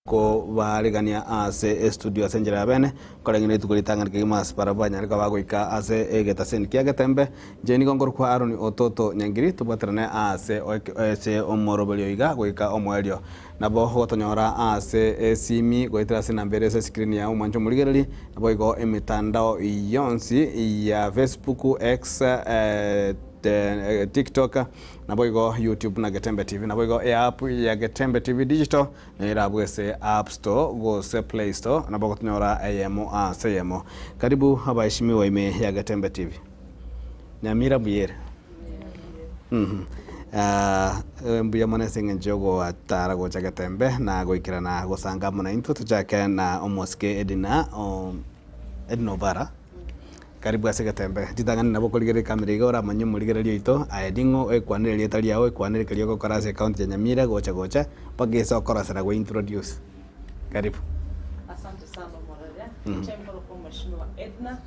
Kobaarigania ase estudio ase enchera ya bene, koreng'ana rituko ritang'ani kegima ase barabwo banyare koba bagoika ase egetaseni kia Getembe. Inche nigo nkorokwa Aaron Ototo Nyangiri, tobwaterane ase ase omoroberio iga goika omoerio. Nabo ogotonyora ase esimi goetera ase enamba ere ase escreen yao omwanche omorigereria, naboigo emetandao yonsi ya Facebook, X, TikTok, naboigo YouTube na Getembe TV, naboigo eapp ya Getembe TV Digital. Nerabwo ase App Store gose Play Store nabo ogotonyora eyemo ase eyemo. Karibu abaheshimiwa ime ya Getembe TV. Nyamira mbuya ere? Mhm. Ah, mbuya mono ase eng'encho yogoatara gocha Getembe na goikerana gosanga amo naintwe tochake na omosike Edina o Edina Obara. Karibu ase egetembe. Ritang'ani nabo okorigereria ekamera iga oramanye omorigereria oito, aye ning'o, oekwanere erieta riao, oekwanere keria ogokora ase ecounty ya Nyamira gocha gocha, mpaka ase okorosera gwe introduce. Karibu. Asante sana omorere. Inche nkorokwa Omweshimiwa Edna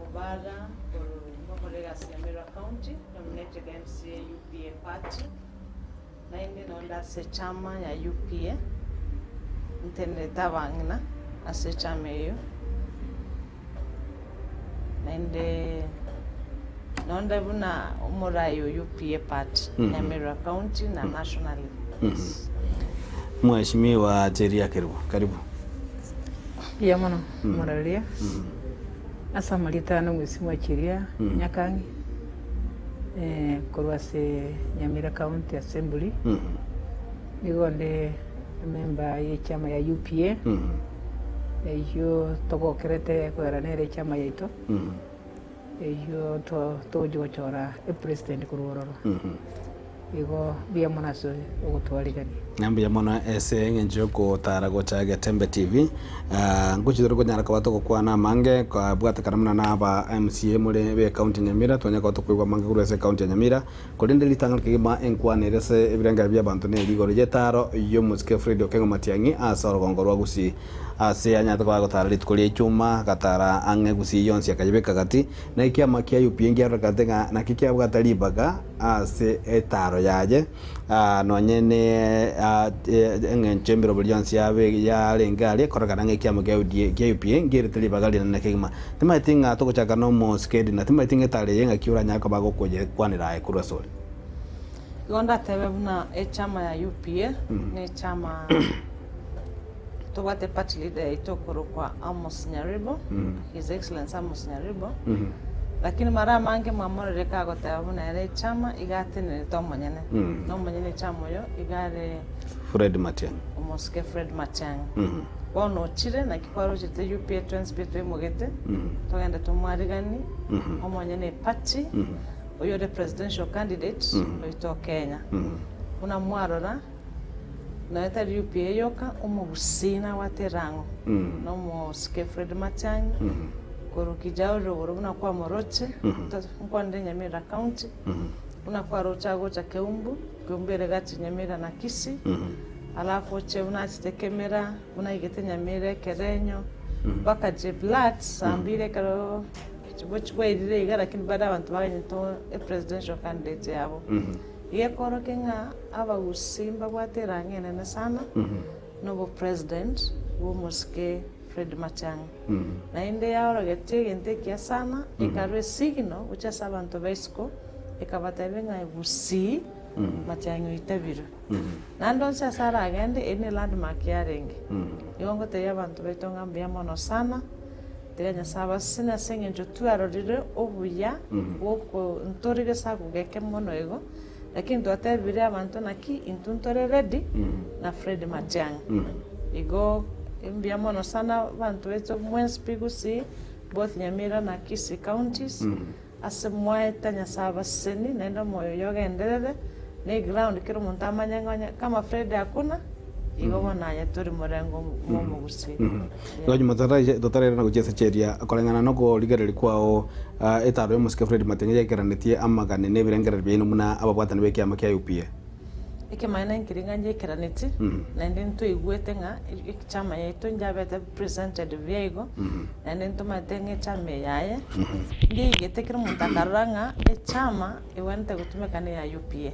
Obara korwa ngokora egasi Nyamira County, nominated MCA UPA party, naende nonde ase echama ya UPA, ntenerete abang'ina ase echama eyio. Naende nonde buna omorai o UPA party, Nyamira County na nationally. Yes. Mheshimiwa Cheria Kerubo, karibu. Mbuya mono omororia ase amarieta ane omwesimwa Cheria Nyakang'i korwa ase Nyamira County Assembly nigo nde emember ye echama ya UPA. Eyio togokerete koera nere echama yaito, eyio togochia gochora epresident korwa ororo. Igo mbuya mono ase ogotwarigania. Ng'a mbuya mono ase eng'encho yokotara gocha Getembe TV. Ah, ngochi tore konyara koba togokwana amange kobwatekana buna na aba MCA more be county ya Nyamira twanyare koba tokoigwa amange korwa ase county ya Nyamira. Korende ritang'ani kegima enkwana ere ase ebirengero bi'abanto neri igoro y'etaaro y'omosike Fred Okengo Matiang'i ase orogongo rwa Gusii. Ase anyarete koba agotara rituko ria Ichuma, agatara ang'e Gusii yonsi akayebeka gati, na ekiama kia UPA nkiarorekate ng'a nakio kiabwate ribaga ase etaaro yaye, nonye ne eng'encho emeroberi yonsi yabe yarenge aria kororekana ng'a ekiama kia UDA kia UPA nkerete ribaga rinene kegima. Timaeti ng'a togochaka nomosike Edna, timaeti ng'a etaro eye ng'aki oranyare koba gokoyekwanera aye korwa asore. Igo ndatebe buna echama ya UPA nechama tobwate party leader yaito okorokwa Amos Nyaribo, His Excellency Amos Nyaribo, lakini mara amange mwamororire kagoteba buna ere echama iga atenerete omonyene, na omonyene echama oyo iga are Fred Matiang'i. omosike Fred Matiang'i. Bono ochire naki kwarochete UPA twensi pi twaimogete, togende tomwarigani omonyene eparty, oyore presidential candidate oito o Kenya. Buna mwarora, nonya tari UPA yoka, omogusii nabwate erang'o, na omosike Fred Matiang'i, korwa Kijauri rogoro buna kwamoroche, nkwanere Nyamira county, buna kwaroche agocha Keumbu, Keumbu ere gati Nyamira na Kisii, Alafu oche buna achete kemera, buna aigete nyamira ekerenyo, mpaka Jeblat saa mbiri ekero gochi bwairire iga lakini bado abanto baganyete epresidential candidate yabo. Iga ekorokia ng'a abagusii mbabwate erang'o enene sana na obopresident bwa omosike Fred Matiang'i. Naende yaorogetie egento ekiya sana, ekarwa esignal gochia ase abanto ba isiko, ekabatebia ng'a gusii Matiang'i oitabirwe. Naende onsi ase aragende, eri ne landmark yarenge. Igo ngotebia abanto baito ng'a mbuya mono sana, tiga Nyasae abasesenie ase eng'encho twarorire obuya bw'oko ntori gesaku geke mono igo, lakini twatebire abanto naki intwe ntore ready na Fred Matiang'i. Igo mbuya mono sana abanto baito mwensi pi Gusii, both Nyamira na Kisii counties. Ase mwaete Nyasae abaseseni, naende omoyo oye ogenderere, na eground kera omonto amanye ng'a onye kama Fred akuna, igo bono aye tori morengo bw'omogusii. Igo nyuma totarairana gochia ase cheria, koreng'ana nokorigereria kwao, etaro y'omosike Fred Matiang'i yaikeranetie amagani na ebirengererio biaino buna ababwatani b'ekiama kia UPA. Ekemanyererio nkeri ng'a nyeikeraneti, naende ntoigwete ng'a echama yaito njabete presented buya igo, naende ntomanyete ng'a echama eye yaye, ngeigete kera omonto akarora ng'a echama egwenerete gotumeka neya UPA,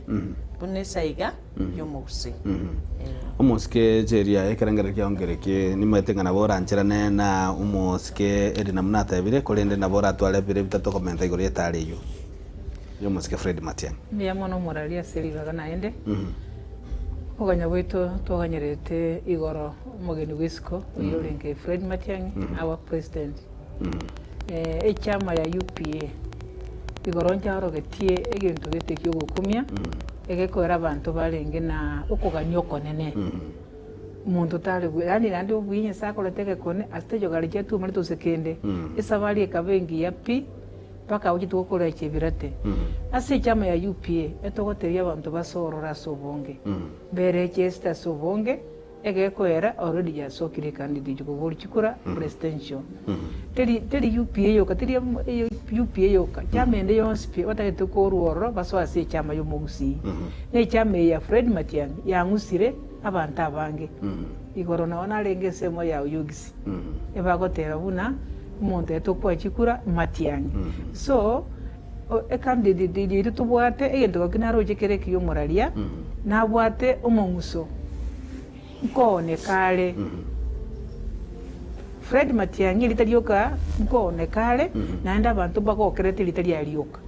buna esaiga y'omogusii. Eh. Omosike Cheria, ekerengererio kiao nkere ki? Nimanyete ng'a nabo orancherane na omosike Edna buna atebire, korende nabo oratware bire bitato komenta igoro y'etara eyio. Y'omosike Fred Matiang'i. Mbuya mono omoraria ase ribaga naende. Okoganya gwaito twaganyerete igoro omogeni bw'isiko oyio orenge Fred Matiang'i our president. Echama ya UPA igoro nchaorogetie egento gete kiogokumia egekoera abanto barenge na okogania okonene. Omonto tare bwe yaani naende obuya Nyasae akorete egekone ase taiyo chiatuomerete gose kende. Esabari ekaba engiya pi. Mpaka agwo chituko korwa chebirate. Ase echama ya UPA etogotebia abanto basorore ase obonge, mbereche esete ase obonge, egekoera already yasokire ecandidate koboria chikura presidential. Teri teri UPA yoka teri UPA yoka, chama ende yonsi pi batagete korwa ororo basoe ase echama ya omogusii. Na echama eye ya Fred Matiang'i yang'usire abanto abange. Igoro nabo narenge ensemo ya Oyugisi, ebagoteba buna Omonto oye tokoa chikura matiang'i. So, ecandidate yaito tobwate, egento gaki naroche kere ekiya omoraria, nabwate omong'uso, nkooneka are. Fred Matiang'i erita rioka nkooneka are, naende abanto mbagokerete erita riaye rioka.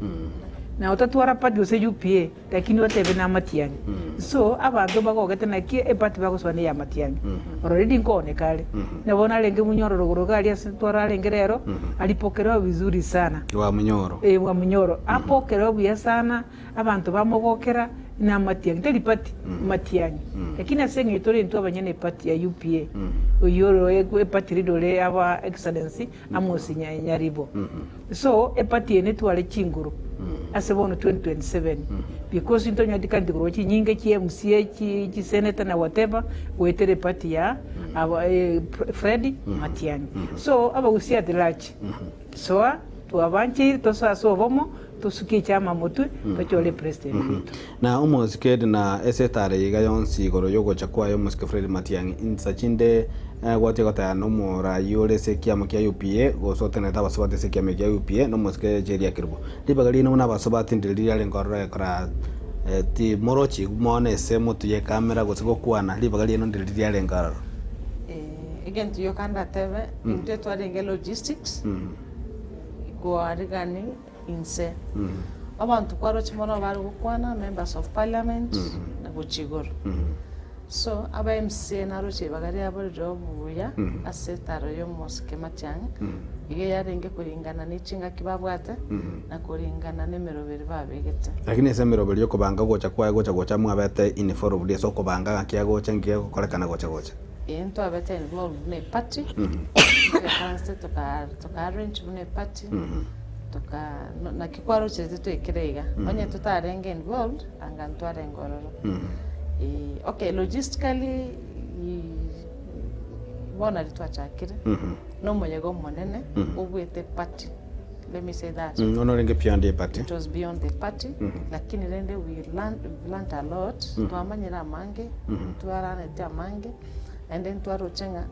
Na otatwara party gose UPA. Lakini otebe namatiang'i. So abanto mbagogete naki eparty bagosoa neya amatiang'i. Already nkooneka are. Na bono arenge munyoro rogoro iga aria ase twararenge rero, alipokelewa vizuri sana. Bwa munyoro. Eh bwa munyoro. Apokelewa buya sana, abanto bamogokera, namatiang'i. Teri party, matiang'i. Lakini ase eng'encho tore intwe abanyene eparty ya UPA, oyio ore eparty leader ore our excellency Amos Nyaribo. So eparty eye netware chinguru ase bono 2027 because ntonyore chikanti korwa chinyinge chi MCA chi chi senator na whatever goetera eparty ya aba Fred Matiang'i. So abagusii at large soa twabancheire tosoe ase obomo tosukie chama motwe tochore epresident oito. Na omosike na ase etara eye iga yonsi igoro y'ogocha kwaye omosike Fred Matiang'i insa chinde gwatia gotaya nomoraai ore ase ekiama kia UPA gose otenenete abasubati ase ekiama ekia UPA nomosike Cheria Kerubo. Ribaga riaino buna abasubati ndiri riarenge ororo gekora timorochi mono ase motwe y'ekamera gose gokwana ribaga riaino ndiri riarenge ororo. Egento gioka ndatebe intwe twarenge logistics koarigani inse. Abanto kwaroche mono bare gokwana, members of parliament, na gochia igoro. So, aba MCA naroche ribaga riabo rire obuya ase etaro ya omosike Matiang'i, iga yarenge koringana ne chingaki babwate, na koringana na emeroberi babegete. Lakini ase emeroberi y'okobanga gocha kwaye gocha gocha mwabete involved ase okobanga ng'aki agocha nki egokorekana gocha gocha. Ee ntwabete involved buna eparty, twekaranse toka toka arrange buna eparty, toka no naki kwarocherete twaikire iga. Onye totarenge involved, anga ntwarenge ororo. Okay logistically bono nario twachakire, na omoyega omonene obwete eparty, let me say that. Bono orenge beyond eparty. It was beyond the party, lakini rende we learned, we've learned a lot, twamanyire amange, twaranete amange, naende ntwaroche ng'a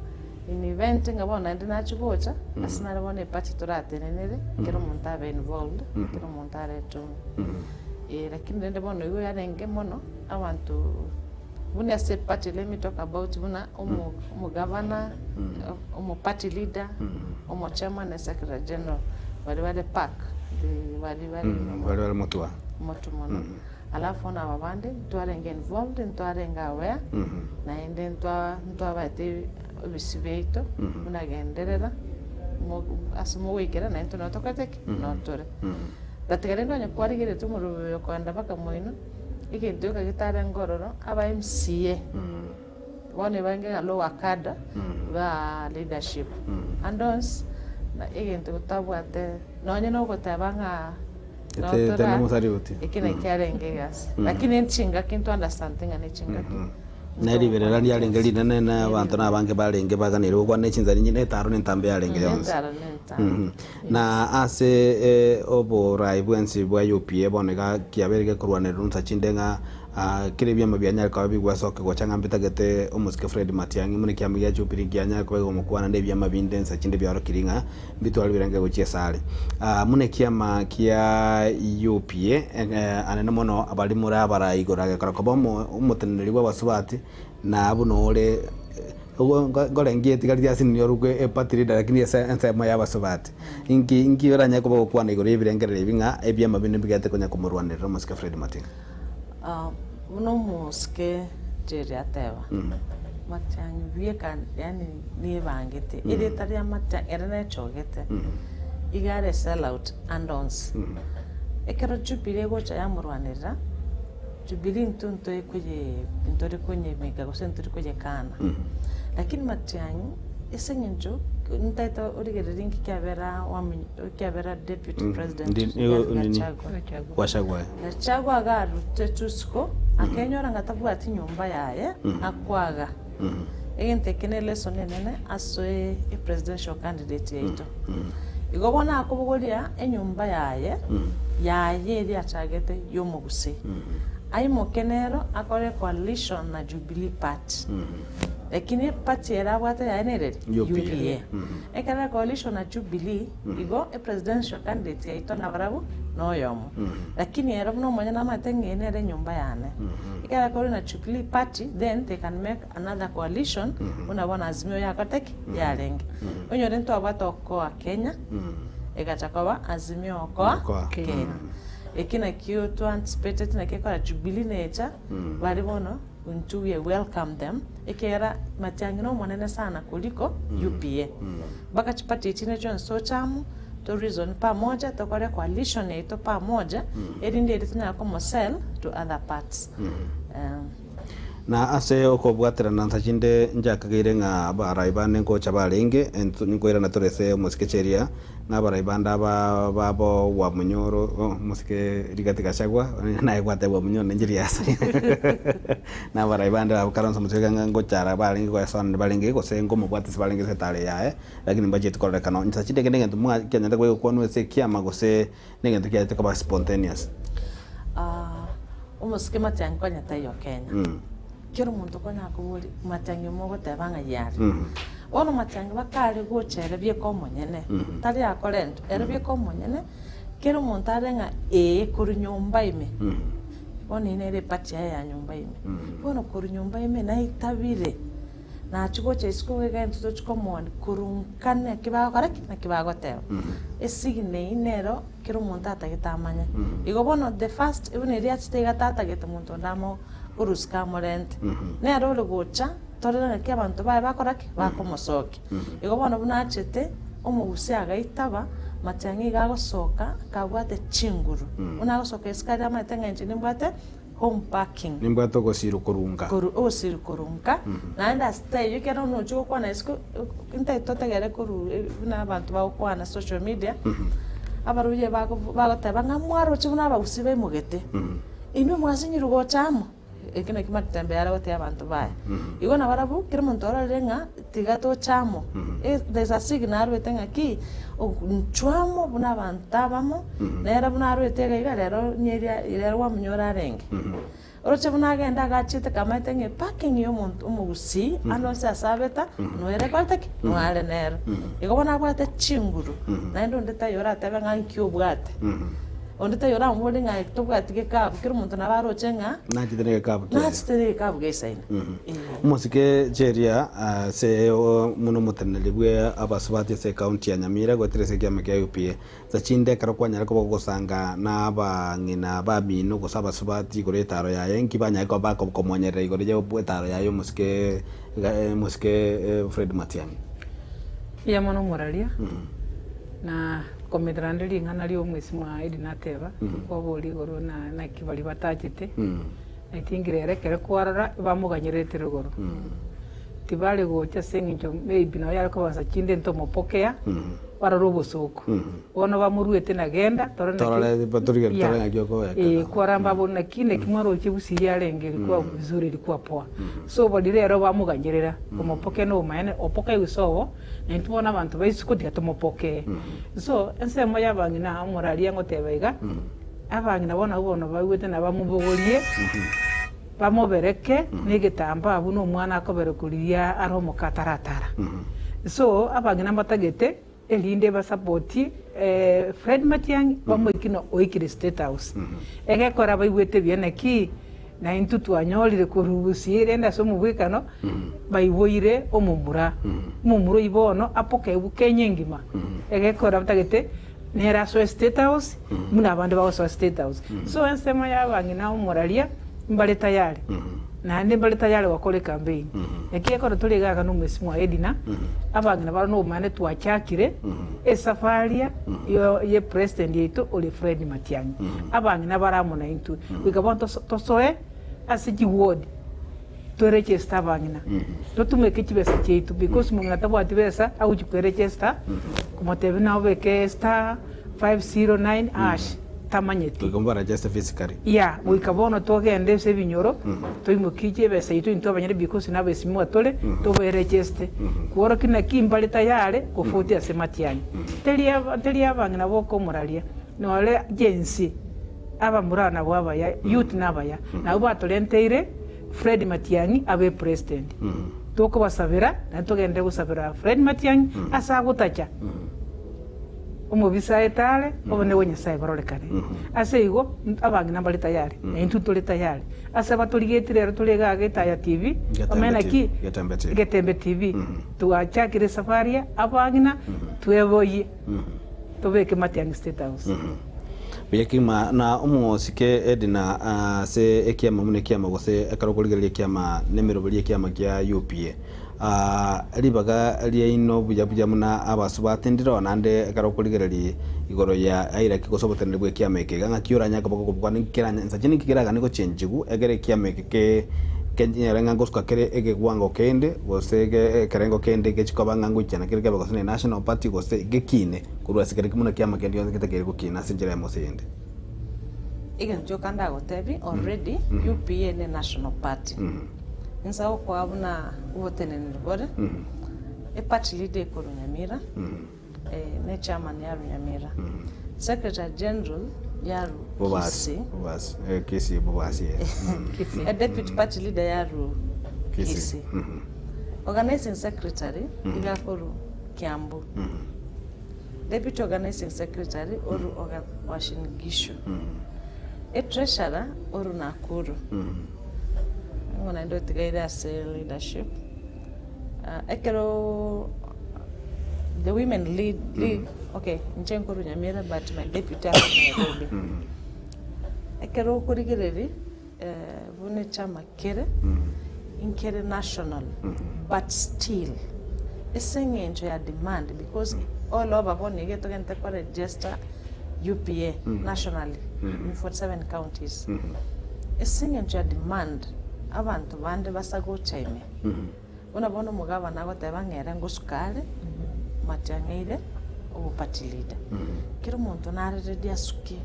in event ng'a bono naende nachia gocha, ase nare bono eparty toratenenere, kera omonto abe involved, kera omonto arete ong'e. Eh, lakini rende bono igo yarenge mono, abanto buna ase eparty let me talk about buna omo omogavana, omo party leader, omo chairman na secretary general, baria bare park, baria bare Baria bare motwe. motwe mono. Alafu bono aba bande ntwarenge involved, ntwarenge aware, naende ntwa ntwabaete ebisio biaito, buna genderera, mo ase mogoikera naintwe nabo tokorete ki? Nabo tore. But rende onye kwarigeretie omorwoti oyo okogenda mpaka moino, Egento gioka getarenge ororo, aba MCA bono ebarenge ng'a lower cadre ba leadership. Ande onsi, na egento totabwate nonye na ogoteba ng'a Ete- notora, teme mosariuti. eki naki kiarenge egasi. Lakini nchingaki nto understand ng'a ne chingaki. Ne riberera riarenge rinene, na abanto nabange barenge baganeire gokwana ne chinsa nyinge, na etaro na entambe yarenge yonsi. Etaro na entambe. Na ase oborai bwensi bwa UPA bono iga kiabeire gekorwanererwa nsa chinde ng'a kera ebiama bianyare koba bigwesokia gocha ng'a mbitagete omosike Fred Matiang'i buna ekiama gia Jubilee nkianyare koba igomokwana na ebiama binde nsa chinde biaorokirie ng'a mbitware birenge gochia esare. Buna ekiama kia UPA anene mono abaria more abarai igoro agekora koba omoteneneri bw'abasubati na buna ore nkorengia etigareti ase nini orokwe eparty leader lakini ase ensemo y'abasubati. Inki inki oranyare koba ogokwana igoro y'ebirengerero ebi ng'a ebiama binde mbigete konya komorwanerera omosike Fred Matiang'i? Buna omosike Jerry ateba, Matiang'i bieka yaani niebangete, erieta ria Matiang'i ere nechogete, iga are sell out ande onsi. Ekero Jubilee egocha yamorwanerera, Jubilee intwe ntoe koye ntori konyemeka gose ntori koyekana. Lakini Matiang'i ase eng'encho ntaete origererie inki kiabera wamenye kiabera deputy president Rigathi Gachagua. Gachagua. Gachagua agarute Tusko akenyora ng'a tabwati nyomba yaye akwaga. Egento eke ne lesson enene ase e presidential candidate yaito. Igo bono akobogoria enyomba yaye yaye eria achagete yomogusii. Aimoke nero akore coalition na Jubilee party. Lakini eparty ere abwate yaye nereri? UPA. UPA. Ekero are coalition na Jubilee, igo epresidential candidate yaito nabarabwo noyomo. Lakini ere buna omonyene amanyete ng'a eye nere enyomba yane. Ekero akorire na Jubilee party, then they can make another coalition buna bono Azimio yakorete ki? Yarenge. Onyore ntwabwate Okoa Kenya, egacha koba Azimio Okoa Okoa. Kenya. Eki nakio twa anticipated naki ekora Jubilee necha, baria bono Intwe we welcome them ekiagera Matiang'i nomonene sana kuliko UPA. Mpaka chiparty echi chinde chionsi toche amo to reason pamoja tokore coalition yaito pamoja erinde erio tonyare komo sell to other parts. Na ase okobwaterana nsa chinde nchakageire ng'a abarai bande ngocha barenge, nkoirana tore ase omosike Cheria, Na abarai bande aba babo Wamunyoro, omosike Rigathi Gachagua, naye gwatebwa Wamunyoro ninche riase. Na abarai bande abwo Kalonzo Musyoka ng'a ngochara barenge goesona barenge gose ngomobwatisia barenge ase etare yaye, lakini mbachieti kororekana onye chinde ekio negento mwa kianyarete koba egokwanwa ase ekiama gose negento kiaete koba spontaneous. Omosike Matiang'i konya taiyo Kenya. Kera omonto konya akoboria, Matiang'i omogoteba ng'ai are? Bono Matiang'i bakare gocha ere bieka omonyene, tari akorentwa, ere bieka omonyene, kera omonto are ng'a ee korwa nyomba ime, bono eyio nere eparty yaye ya nyomba ime. Bono korwa nyomba ime naitabire, nachia gocha isiko iga intwe tochia komooni korwa nka naki bagokora ki? Naki bagoteba. Esignal eyio nero kera omonto atagete amanye. Igo bono the first buna eria achete iga tatagete monto onde amo orusike amorente. Nere ore gocha. Torore ng'aki abanto baye bakora ki? Bakomosokia. Igo bono buna achete, omogusia agaitaba, Matiang'i iga agosoka, kabwate chinguru. Buna agosoka isiko aria amaete ng'a inche nimbwate home parking. Nimbwate ogosiru korunga. Koru ogosiru korunga, naende ase taiyo ekero nochia gokwana isiko, intagete totegere korwa buna abanto bagokwana social media, abaruya bago bagoteba ng'a mwaroche buna abagusii baimogete, inwe mwasinyirwe gocha amo. Eki nakio matembe are gotebia abanto baye. Igo nabarabwo, kera omonto ororire ng'a tiga toche amo, there is a signal arwete ng'a ki, inchwe amo buna abanto abamo, nere buna arwete iga iga rero nyeria rero gwamonyora arenge. Oroche buna agenda agachete kamaete ng'a eparking ya omonto omogusii ande onsi ase abeta, noere ekorete ki? Noare nero. Igo bono abwate chinguru, naende onde taiyo oratebe ng'a nki obwate. Onde taiyo oramoborie ng'a tobwati gekabu, kera omonto nabo aroche ng'a Nachete negekabu kiaye. nachete negekabu geisaine. Ee. Omosike Cheria ase buna omoteneneri bwe abasubati ase ecounty ya Nyamira goetera ase ekiama kia UPA. Sachinde ekero kwanyare koba ogosanga na abang'ina bamino gose abasubati igoro y'etaro yaye nki banyare koba bakomonyerera igoro ya etaro yaye omosike omosike Fred Matiang'i. Mbuya mono omoraria, na Kometera naende ring'ana ri'omwesimwa Eli nateba, Kwaboria igoro na naki baria batachete, na tingire ere ekero kwarora bamoganyerete rogoro. Tibare gocha ase engencho maybe nabo yare kobansa chinde ntomopokea, barore obosooku. Bono bamoruete na genda torore naki Torore batorige Yeah. torore naki okoyakana. Eh, kwaramba abwo naki naki mwaroche gusii yarenge ilikuwa vizuri ilikuwa poa. So bari rero bamoganyerera komopokea na obomaene opokee gose obo, na intwe bono abanto ba isiko tiga tomopokee. So ensemo ya abang'ina omoraria ngoteba iga, abang'ina bono abwo bono baigwete nabamobogorie. Bamobereke negetambaa buna omwana akoberekwa riria are omoka ataratara. So abang'ina mbatagete erinde basapoti Fred Matiang'i bamoikie na oikire State House. Egekora baigwete buya naki naintwe twanyorire korwa Gusii rende ase omobwekano baiboire omomura. Omomura oyio bono apokeigwe Kenya engima. Egekora batagete nere asoe State House buna abande bagosoa State House. So ensemo ya abang'ina omoraria mbare tayari naende mbare tayari gokora ecampaign. Naki ekero tore iga iga na omwesimiwa Edna, abang'ina bare nobomanyene twachakire esafaria yo ye president yaito ore Fred Matiang'i. Abang'ina bare amo naintwe goika bono tosoe ase chiward. Tweregister abang'ina, totumeke chibesa chiaito because omong'ina tabwati besa agochia kweregister komotebia buna obeke star 509 hash tamanyeti. Goika mobaregister physically. Yeah, goika bono togende ase ebinyoro toimokie chibesa yaito intwe abanyene because nabesimwa tore toberegiste kworokia naki mbare tayari gofutia ase matiang'i. Teri teri abang'ina boka omoraria nore Gen-z. Abamura nabwo abaya, youth nabaya, nabwo batorenteire Fred Matiang'i abe president. Tokobasabera naende togenderere gosabera Fred Matiang'i ase agotacha omobisa aete are, obonene bwa Nyasaye bororekane. Ase igo abang'ina mbare tayari, na intwe ntore tayari. Ase abatorigetie rero tore igaa Getaya TV, Getembe omanye naki TV, Getembe TV. Getembe TV, twachakire esafari ya abang'ina tweboyie. Tobeke Matiang'i State House. Buya kegima na omosike Edna ase ekiama buna ekiama gose ekero okorigereria ekiama nemeroberi y'ekiama kia UPA. Ribaga riaino buya buya buna abasubati ndiro naende ekero okorigereria igoro ya hierarchy gose oboteneneri bwa ekiama eke iga ng'aki oranyare koba gokobua ninki keranya insa chinde ninki keraganie gochenchigwa ekero ekiama eke ke kenyare ng'a ngosuka kere egewango kende gose ege ekerengo kende gechia koba ng'a ngoichana kere kebe gose ne national party gose gekine korwa ase kere buna kiama kende gionsi getakeire gokina ase enchera eyemo gose eyende. Egento gioka ndagotebie already UPA ne national party. Inse agokoa buna oboteneneri bore, eparty leader ekorwa Nyamira, ne chairman ya Runyamira, secretary general ya Ru Bobasi, Kisii, Bobasi, eh, Kisii, Bobasi, eh. Kisii. e deputy party leader ya Ru Kisii. Kisii, organizing secretary iga akoru Kiambu, deputy organizing secretary oru Oga- Uasin Gishu, e treasurer oru Nakuru, ng'o naende otigaire ase leadership. Ah, ekero the women lead, league okay inche nkorwa Nyamira but my deputy are Nairobi. Ekero okorigereria eh, buna echama kere, nkere national but still ase eng'encho ya demand because all over bono iga togente koregister UPA nationally in 47 counties. Ase eng'encho ya demand abanto bande basa gocha ime. Buna bono omogabana agoteba ng'a ere ngosuka are, matiang'eire oboparty leader. Kera omonto nare ready asuke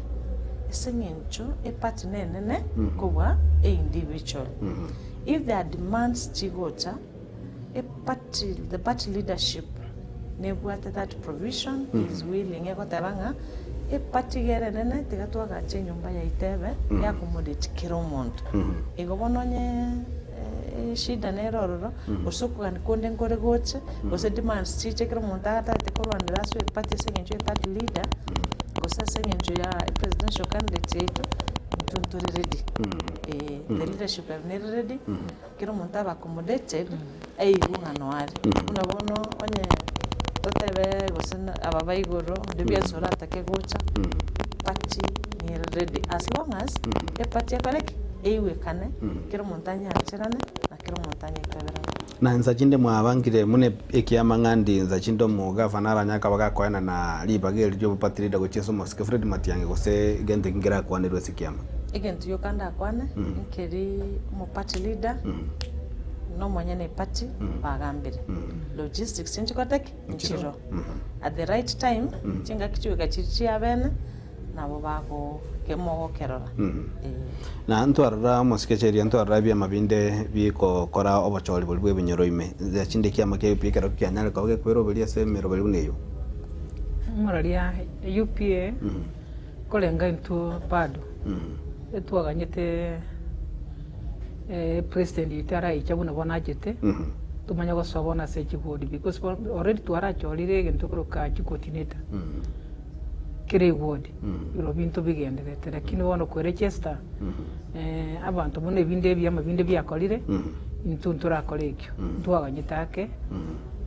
ase eng'encho eparty nenene kobua eindividual. If there are demands chigocha, eparty the party leadership nebwate that provision is willing egoteba ng'a eparty iga ere enene tiga twagache enyomba yaito ebe ya accommodate kera omonto. Igo bono onye Eshida nere ororo, gose okogania konde nkore goche, gose demands chiche ekero omonto agatagete korwanera ase eparty ase eng'encho ya party leader, gose ase eng'encho ya presidential candidate yaito, intwe ntore ready. Eh, the leadership yaito nere ready, kera omonto abe accommodated, aigwe ng'a noare. Buna bono onye totebe gose na aba ba igoro, onde bwensi oratake gocha, party nere ready as long as, eparty ekore ki? Eigwekane, kera omonto anyancherane, na kera omonto anyaitaberane. Na insa chinde mwabangire buna ekiama ng'a ndi insa chinde omogavana aranyare koba gakoenana ribaga eri ri'obopatrida gochia ase omosike Fred Matiang'i gose gento eki nkerakwanerwe ase ekiama. Egento gioka ndakwane, nkeri omoparty leader, na omonyene eparty bagambire. Logistics nchikorete ki? Nchiro. At the right time, chingaki chigoika chiria chiabene, nabo bago mogokerora. Ee. Na ntwarora omosike cheria, ntwarora ebiama binde bigokora obochori boria bw'ebinyoro ime. Nchera chinde ekiama kia UPA ekero kianyare koba gekweroberia ase emeroberi buna eyio. Moraria UPA korenga intwe bado etwaganyete president oito araiche buna bono achete tomanye gosoa bono ase chigodi because already twarachorire egento ekoroka chicoordinator kera eward ero binto bigendererete lakini bono koregister abanto buna ebinde ebiama binde biakorire intwe ntorakore ekio ntwaganyete ake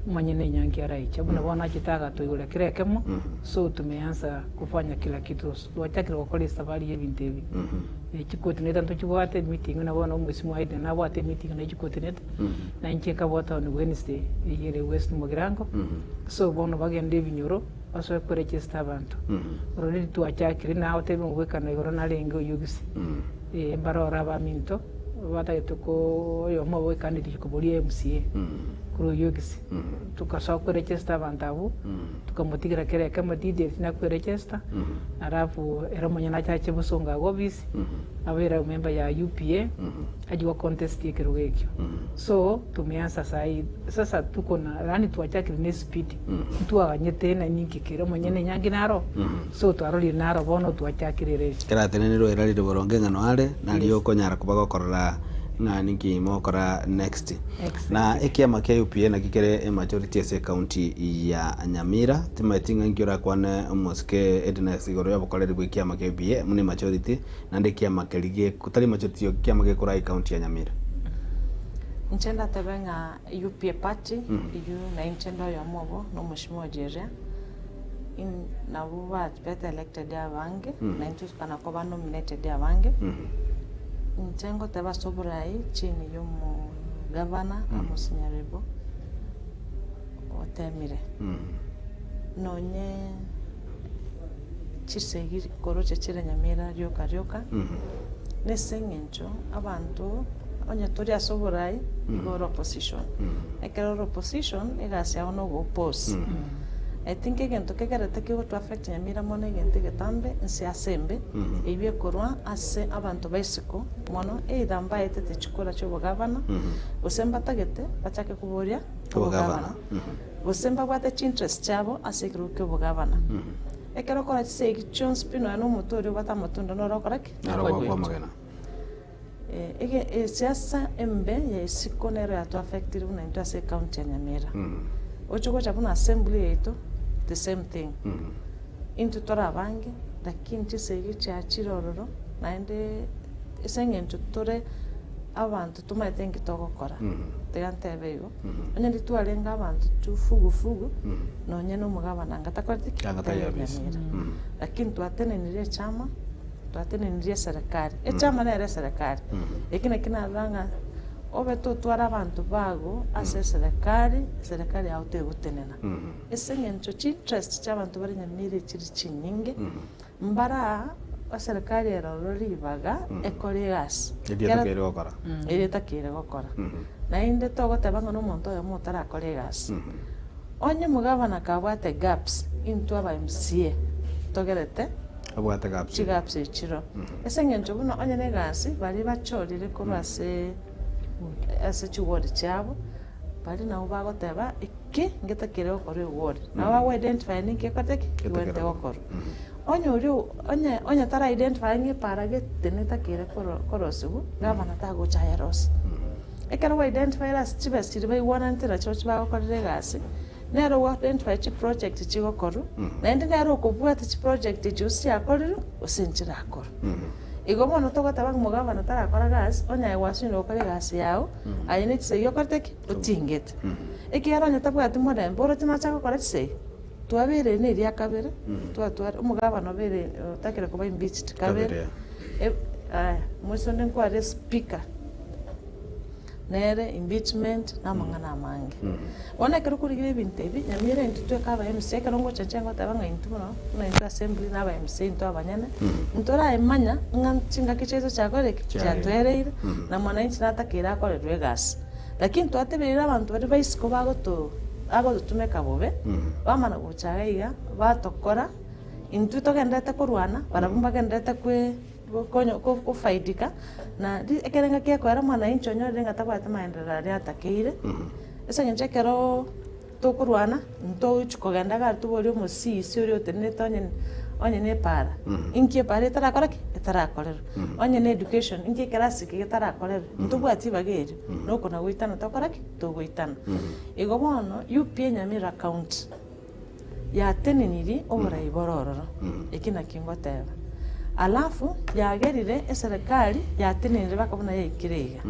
omonyene enyangi araiche buna bono achete agatoigora kera ekemo so tumeanza kufanya kila kitu twachakire gokora esafari ya ebinto ebi chicoordinator ntochibwate emeeting buna bono omwesimiwa Aiden nabwate emeeting na chicoordinator na inche nkabwata on Wednesday eyio ere West Mugirango so bono bagende ebinyoro basoe koregister abanto already twachakire nagotebia omobwekano igoro narenge oyio gose mbarore abaminto batagete ko oyomo obo ecandidate koboria MCA korwa oyio gose tokasoa koregister abanto abwo tokamotigera kera ekemo details na koregister alafu ere omonyene achache bosongo agwo office abere member ya UPA achie go contest ekerogo ekio so tumeanza sai sasa tuko na yaani twachakire na espeed ntwaganyete na ninki kere omonyene enyangi naro so twarorire naro bono twachakire race. Keratenenirwe erarire boronge ng'a noare nario okonyara koba gokorora ng'a ninki mogokora next. Na ekiama kia UPA naki kere emajority ase ecounty ya Nyamira timaeti ng'a inki orakwane omosike Edness igoro yobokoreri bwa ekiama kia UPA buna emajority naende ekiama keria ge tari majority yoka ekiama gekoraa ecounty ya Nyamira. Inche ndatebe ng'a UPA party eyio na inche nde oyomo obo na omweshimiwa Ojeria, in nabwo babete elected abange, na intwe tokana koba nominated abange. Inche ngoteba ase oborai chini ya omogavana Amos Nyaribo otemire, nonye chisegi koroche chire Nyamira rioka rioka, nese eng'encho abanto onye tori ase oborai igo ore opposition. Ekero ore opposition egasi yao na ogo oppose. I think egento kegerete kegoto affect Nyamira mono egento egetambe nse ase embe, eywo ekorwa ase abanto ba isiko mono either mbaetete chikura chia obogavana, gose mbatagete bachake koboria obogavana, gose mbabwate chinterest chiabo ase ekerogo kia obogavana. Ekero okora chisegi chionsi pi nonya na omote oria obwate amatunda noro okore ki? Naro Noro ogwakwa amagena. Ege esiasa embe ya isiko nero yato affectire buna intwe ase ecounty ya Nyamira. Oche gocha buna assembly yaito the same thing. Intwe tore abange lakini chisegi chiachire ororo naende ase eng'encho tore abanto tomaete nki togokora. Tiga ntebe igo, onye ndiri twarenge abanto tu fugufugu nonye na omogabana anga takoreti ki? Anga Taiyo tayabisa. Nyamira. Lakini twatenenire echama. Twatenenirie eserekari, echama nere eserekari, eki naki narora ng'a obe totware abanto bago ase eserekari, eserekari yao tegotenena. Ase eng'encho chiinterest chia abanto bare Nyamira echiri chinyinge, mbaraa eserekari ere ororo ribaga ekore egasi. Eria Ekero etakeire gokora. eria etakeire gokora. Naende togoteba ng'a na omonto oyomo otarakora egasi. Onye omogabana kabwate gaps, intwe aba MCA togerete Abwate gaps. chigaps echiro. Ase eng'encho buna onye na egasi baria bachorire korwa ase ase chiward chiabo, baria nabo bagoteba eki ngetakire gokorwa eward. Nabo bago identify ninki ekorete ki? Kegwenerete gokorwa. Onye oria onye onye tara identify ng'a epara gete netakire koro korosiwa, gavana tagocha ayerosie. Ekero gwa identifyire ase chibesa chiria baigwananete nachio chibagokorera egasi, nere ogo identify chiproject chigokorwa, naende nere okobwata chiproject echio gose chiakorirwe gose nchirakorwa. Igo bono togoteba ng'a omogabana tarakora gasi, onye aye gwasire gokora egasi yago, aye ne chisegi okorete ki? Otingete. Ekiagera onye tabwati morembe oroche nache gokora chisegi, twabeire na eria kabere, twatwara omogabana obeire otakire koba impeached kabere, Kabere. aya moise onde nkware speaker. Nere impeachment na amang'ana amange. Bono ekero okorigia ebinto ebi, Nyamira intwe tweka aba MCA, ekero ngocha inche ngoteba ng'a intwe bono, buna intwe assembly na aba MCA intwe abanyene, Lakini twatebereire abanto baria ba isiko bagoto bagototumeka bobe, bamana gocha iga iga, batokora, intwe togendererete korwana, barabwo mbagendererete kwe gokonya gofaidika, na ri ekero engaki ekoera mwananchi onyorire ng'a tabwati maenderero aria atakeire, ase eng'encho ekeroo tokorwana, ntogochi kogenda iga aria toborie omosisi oria otenenete onye onye na epaara, inki epaara etarakora ki? Etarakorerwa. Onye na education, inki ekerasi eke getarakorerwa? Ntobwati ribaga erio, na oko nagoitana tokora ki? Togoitana. Igo bono, UPA Nyamira County, yatenenirie oborai bore ororo, eki nakio ngoteba. Alafu yagerire eserekari yatenenire baka buna yaikire iga.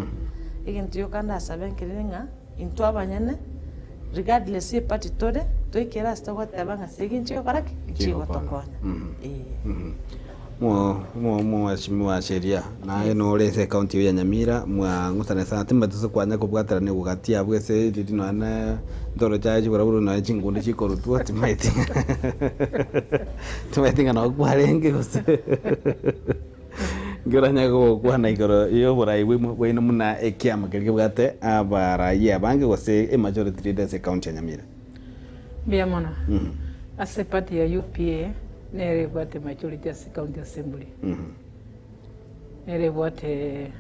Egento gioka ndasabe nkerire ng'a intwe abanyene regardless ye party tore, toikere ase togoteba ng'a segi nchigokora ki? Nchigotokonya. Eeh. Mheshimiwa Sheria, naye nore ase ecounty eyio ya Nyamira, mwang'usana sana timanyeti ase kwanya kobwaterana gati abwo ase eriri nonya ne ntoro chiaye chikorabwo nonya chinkundi chikorutwa timanyeti timanyeti ng'a nabo kwarenge gose nki oranyare gokwana igoro ya oborai bwaino buna ekiama keria kebwate abarai abange gose emajority leader ase ecounty ya Nyamira. Mbuya mono. Ase eparty ya UPA nere ebwate majority ase county assembly. Nere ebwate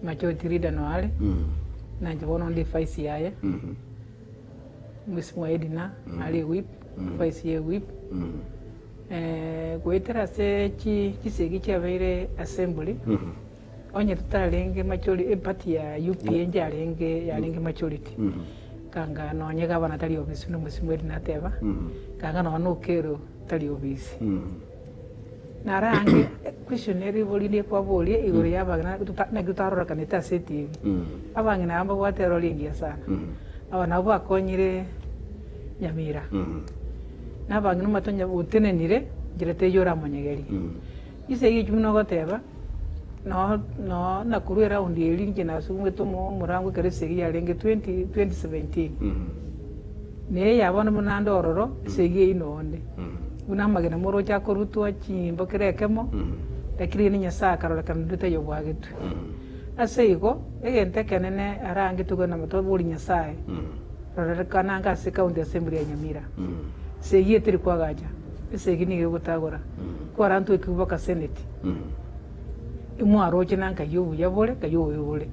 majority leader noare, nanche bono ndi vice yaye, Mheshimiwa Edna are whip, vice ye whip. Goetera ase chisegi chiabeire assembly, Onye totarenge majority, eparty ya UPA njarenge yarenge majority, kanga nonye gavana tari obisi buna omosibwa eri nateba, kanga nonye na Okello tari obisi. Naro ange question ere riborio riria kwaboria igoro ya abang'ina naki totarorekanete ase etibi, abang'ina aba mbabwate erori engiya sana, aba nabwo bakonyire Nyamira, na abang'ina omanyete onye otenenire nchera teiyo oramonyegerie. Inse eyio buna ogoteba, noo noo nakorwa eraundi eria inche nasugumete omo omorango ekero esegi yarenge 20 2017. Na eye bono buna nde ororo, esegi eyio nonde. Buna amagena moroche akorutwa chinyimbo kera ekemo, lakini rende Nyasaye akarorekana onde taiyo obwagetwe. Ase igo, egento ekenene arange togende tobori Nyasaye, rorekana ange ase county assembly ya Nyamira, esegi eye teri koagacha. Esegi nigo egotagora kwarantwe ekegwe baka seneti, imwaroche na nkai obuya bore nkai obobe bore,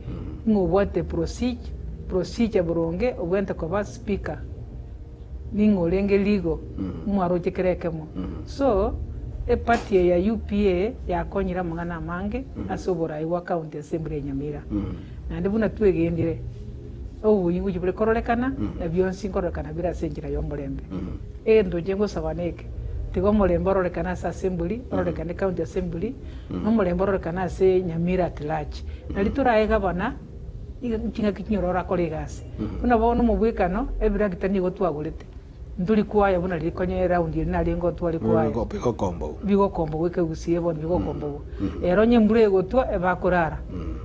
ng'a obwate procedure procedure boronge obwenerete koba speaker, ning'o orenge legal, mwaroche kera ekemo. So, eparty eye ya UPA yakonyire amang'ana amange ase oborai bwa county assembly ya Nyamira. Naende buna twegenire, oboyia ngochia bore kororekana, na bionsi nkororekana bire ase enchera y'omorembe. Egento inche ngosaba neke, tiga omorembe ororekane ase assembly, ororekane county assembly, na omorembe ororekane ase Nyamira at large. Nari torae gavana, iga ching'aki chinyore orakore egasi. Buna bono omobwekano, ebirakita nigo twagorete, ntori kwaya buna riria konya eround eria narenge otware kwaya. Bigokombogwa. Bigokombogwa ekegusii bono bigokombogwa. Ero onye embura egotwa, ebakorara,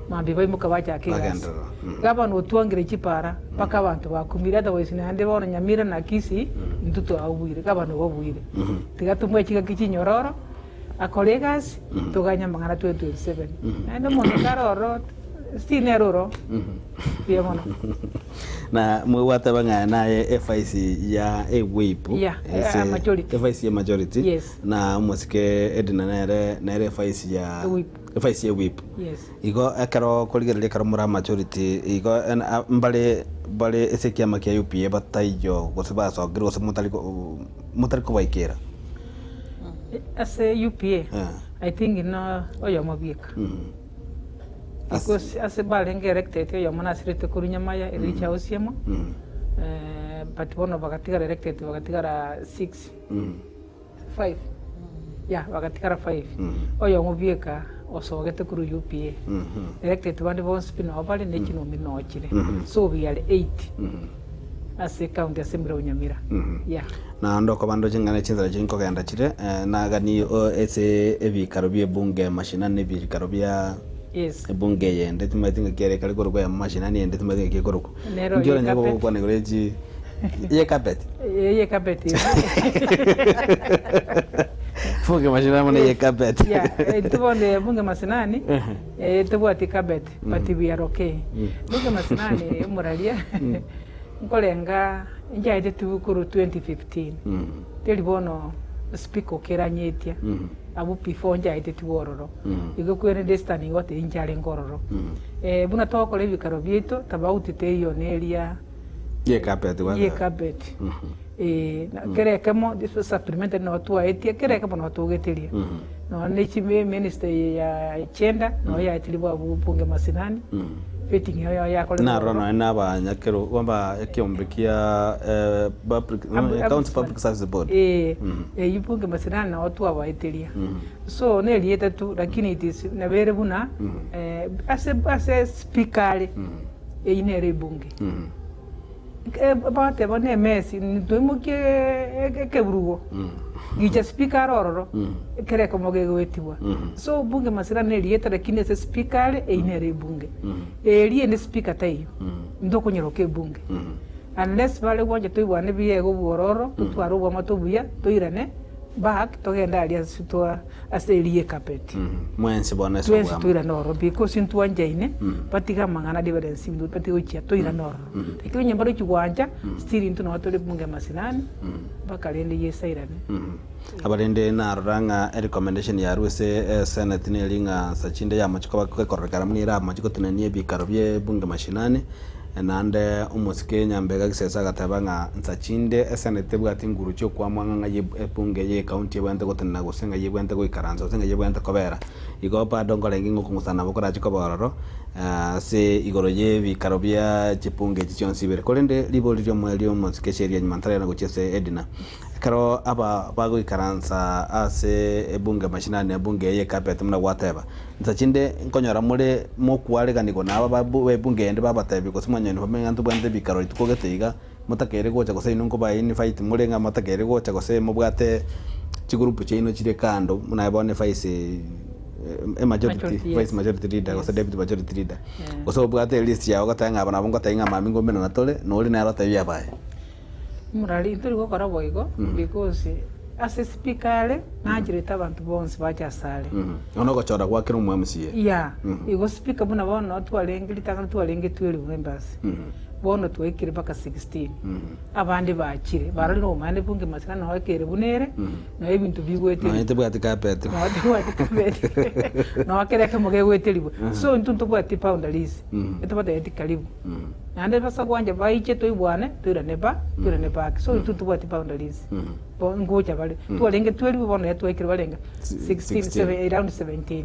mambia baimoka bachaka egasi. Bagenderera. Gavana otwangire chipara mpaka abanto bakumire otherwise naende bono Nyamira na Kisii intwe twaobuire gavana obabuire. Tiga tomoe chingaki chinyororo akore egasi toganye amang'ana 2027. Naende omonto kare ororo still nere oro mbuya mono. Na mwegwateba ng'a naye efaisi ya ewhip Yeah, ase majority. efaisi ya majority Yes. na omosike Edna nere nere efaisi ya Ewhip. efaisi ya ewhip. Yes. Igo ekero okorigereria ekero more amajority igo mbare bare ase ekiama kia UPA bataiyo gose basokire gose motari motari kobaikera. Ase UPA, I think no oyomo bieka. Because ase barenge elected oyomo nasirete korwa Nyamaya Elijah Osiemo, but bono bagatigara elected bagatigara six. Five, yeah, bagatigara five. Oyomo bieka osogete korwa UPA. Elected bande bonsi pi noo bare ne chinomi noo chire. So we are eight ase county assembly of Nyamira. Yeah. Naende okoba ndoche ng'a ne chinsara chinkogenda chire, nagani ase ebikaro bi'ebunge mashinani ebikaro bia Yes. ebunge eyende timanyeti ng'aki ere ekare korokwa ya mashinani eyende timanyeti ng'aki ekorokwa. Nero Inki ye oranyare carpet. gokwana igoro ye chi ye carpet? Eye ye carpet. Bunge mashinani mono ye carpet. Yeah, intwe bono eh, bunge masinani eh, tobwati carpet but we are okay. Bunge masinani omoraria nkorenga nchaete tu korwa 2015 teri bono speaker okeranyetia abwo before nchaete tiga ororo igo kwerende standing order incharenge ororo. Buna togokora ebikaro biaito tofauti teiyo neria Ye carpet gwateba. ye carpet. Eh, na kera ekemo this was supplementary nabo twaetie, kera ekemo nabo togeteria. Nonya ne chimi minister eye ya gender nabo yaeterigwe abwo bunge masinani, vetting eyo yao yakorerwa Narora ororo. nonya na abanyakero kwamba ekiombe kia eh, public, Abu- county abu- public service board. Eh, eywo bunge masinani nabo twabaeteria. So nerieta tu lakini it is nabo ere buna eh, ase ase speaker are, eyio nere ebunge. Bagateba nemesi, ntoimokie ekeburugo gicha speaker are ororo, ekero ekemo kegoetigwa. So bunge masira nerieta lakini ase speaker are eyio nere ebunge. Eria ende speaker taiyo, ntokonyeroka ebunge. Unless bare gwancha toigwane buya iga obwororo, totware obwamate obuya, toirane back togende aria ase twa ase eria ecarpet. Mwensi bono ase Twensi obwamo. toirane ororo because ntwanchaine, batige amang'ana difference intwe batige gochia toirane ororo. Lakini onye mbarochi gwancha, still intwe nabo tore bunge masinani, mpaka rende Yeso airane. Aba rende narora ng'a erecommendation yarwa ase esenate neri ng'a nsa chinde yamochie koba gekororekana buna eramochie gotenenia ebikaro bie bunge mashinani, Naende omosike Nyambega Gisesa agateba ng'a nsa chinde eseneti tebwati nguru chi'okoamua ng'a ng'ai ebunge y'ecounty ebwenerete gotenena gose ng'ai ebwenerete goikaransa gose ng'ai ebwenerete kobera. Igo bado nkorenge ng'a okong'usana nabo korache koba ororo ase igoro y'ebikaro bia chibunge echi chionsi ibere. Korende ribori ri'omoerio omosike Sheria nyuma ntaragenda gochia ase Edna. Ekero aba bagoikaransa ase ebunge mashinani, ebunge eye y'ecarpet buna gwateba, Insa chinde nkonyora more mokwareganigwa na aba b'ebunge ende babatebie, gose mwanyora bamenye ng'a ntobwate ebikaro rituko gete iga, motakeire gocha gose inwe nkoba invite more ng'a motakeire gocha gose mobwate chigroup chiaino chire kando buna aye bono evice emajority, Majority, yes. vice majority leader gose Yes. deputy majority leader, Yeah. gose obwate elist yago ogoteba ng'a aba nabo ngotebia ng'a mambia nkomenana tore, na oria nere otebie abaye. Morari ntori gokora boigo because ase speaker are nancherete abanto bonsi bache asare. Bono ogochora gwa kera omo MCA. Yeah, igo speaker buna bono twarenge ritang'ani twarenge 12 members, bono twaikire mpaka 16. Abande bachire, barorire omanyete bunge masira noo ekere buna ere, noo ebinto bigoeterigwa. Nonya tebwati carpet. Noo tebwati carpet, noo kera ekemo kegoeterigwa. So intwe ntobwati boundaries, etobatebeti karibu. Naende basa gwancha baiche toigwane, toirane ba, toirane back. So intwe ntobwati boundaries. Bo ngocha bare. Twarenge 12 bono iga twaikire barenge 16, 16. seven, around 17.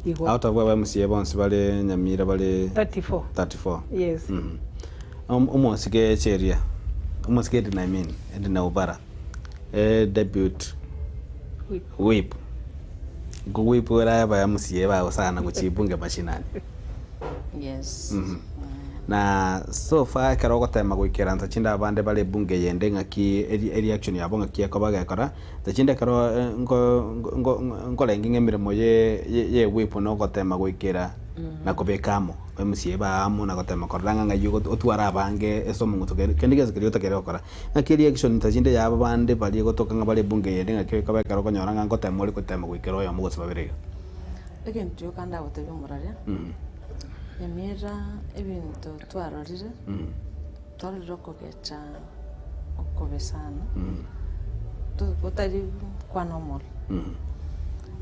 Igo. Out of aba MCA bonsi bare Nyamira bare 34. 34. Yes. Omosike Cheria, omosike Edna I mean, Edna Obara, eh, debut Whip. whip. Nko whip ore aba MCA bago sana gochia bunge mashinani. Yes. Na so far ekero ogotema goikera nsa chinde abande bare ebunge eyende ng'aki eri ereaction yabo ng'aki ekoba gekora, nsa chinde ekero nko nko nkorenge ng'a emeremo ye ye ye whip na ogotema goikera na kobeka amo MCA ba amo na gotema korora ng'a ng'ai ogo otware abange ase omong'uso kende kende gionsi keria otakeire gokora. Ng'aki ereaction nsa chinde yabo bande baria egotoka ng'a bare ebunge eyende ng'aki ekoba ekero okonyora ng'a ngotema ore gotema goikera oyomo gose babere iga. Egento gioka ndagotebie omoraria, Nyamira ebinto twarorire, twarorire okogecha okobe sana, to- gotari kwana omoro.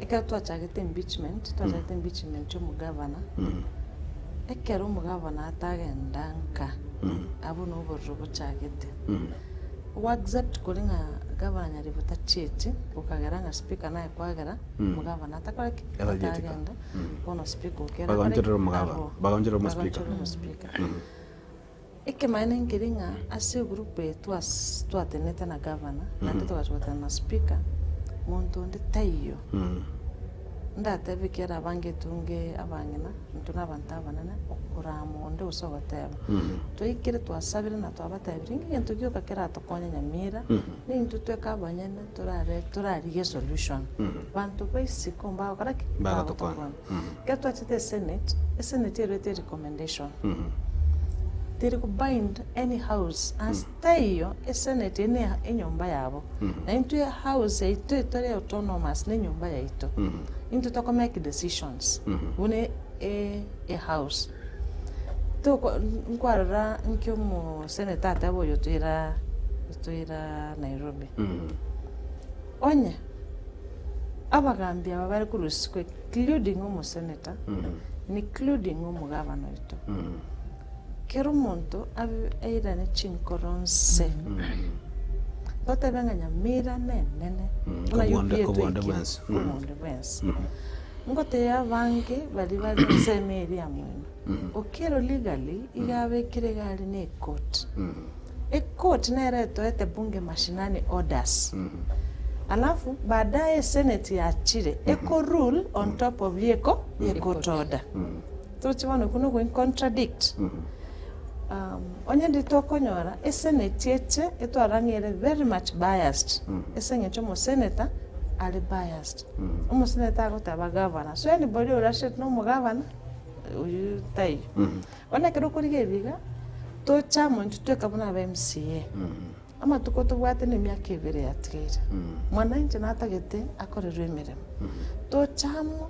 Ekero twachagete impeachment, twachagete impeachment ya omogavana, ekero omogavana atagenda nka, abwo na obororo bochagete. Ogo accept koria ng'a gavana Nyaribo tachieti, gokagera ng'a speaker naye kwagera, omogavana atakora ki? Atagietika. Atagenda, bono speaker okera akore Bagaonchorera ki? omogavana, Arwo. bagaonchorera omospeaker. Bagaonchorera omospeaker. Ekemanyererio nkeri ng'a ase egroup eye twas twatenenete na gavana, naende togacha gotenena na speaker, monto onde taiyo, ndatebe ekiagera abange etunge abang'ina, intwe na abanto abanene, okorama onde gose ogoteba. Twaikire twasabire na twabatebirie ng'a egento gioka keratokonye Nyamira, nintwe tweka abanyene torare torarigie esolution. Banto ba isiko mbagokora ki? Mbagotokwana. Mbagotokwana. Ekero twachete esenate, esenate erwete erecommendation. Teri go bind any house ase taiyo esenate eye ne enyomba yabo. Na intwe house yaito etore autonomous ne enyomba yaito. Intwe toko make decisions buna e house. Toko nkwarora nki omoseneta ateba oyo otoira otoira Nairobi. Onye abagambi aba bare korwa isiko including omoseneta, including omogabana oito. Kera omonto abe airane chinkoro nse, totebe ng'a Nyamira nenene buna Kobua onde UPA kobua onde twaikire, bwensi. kobua onde bwensi. Ngotebia abange baria bare ensemo eria ya mwena, Okello legally iga abekire iga aria na ecourt. Ecourt nere etoete bunge mashinani orders, alafu baadaye esenate yachire eko rule on top of yeko ye court order. Toroche bono okwo nogo contradict. Onye ndiri tokonyora esenate eche etwarora ng'a ere very much biased ase eng'encho omosenator are biased. Omosenator agoteba gavana, so anybody orachete na omogavana oyio taiyo. Bono ekero okorigereria iga, toche amo intwe tweka buna aba MCA, amatuko tobwate na emiaka ebere yatigaire, mwananchi natagete akorerwe emeremo, toche amo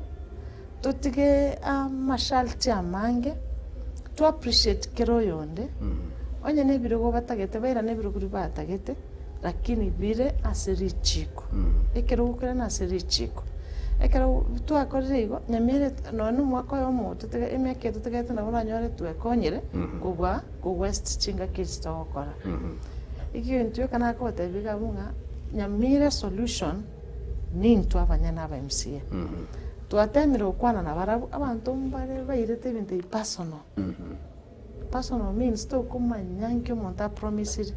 totige amasharti amange, to appreciate kera oyonde, onye na ebirogo batagete bairane ebirogo riria batagete, lakini bire ase richiko, ekerogo kere nase richiko. Ekero twakorire igo, nyamira nonya na omwaka oyomo totege emiaka eye totegerete nabo oranyore twekonyire kobua ko waste chingaki echi togokora. Egento gioka nakogotebia iga abwo ng'a nyamira solution nintwe abanyene aba MCA. Twatemire gokwana nabarabwo, abanto mbare bairete ebinto ebi personal. Personal means tokomanya nki omonto apromisire.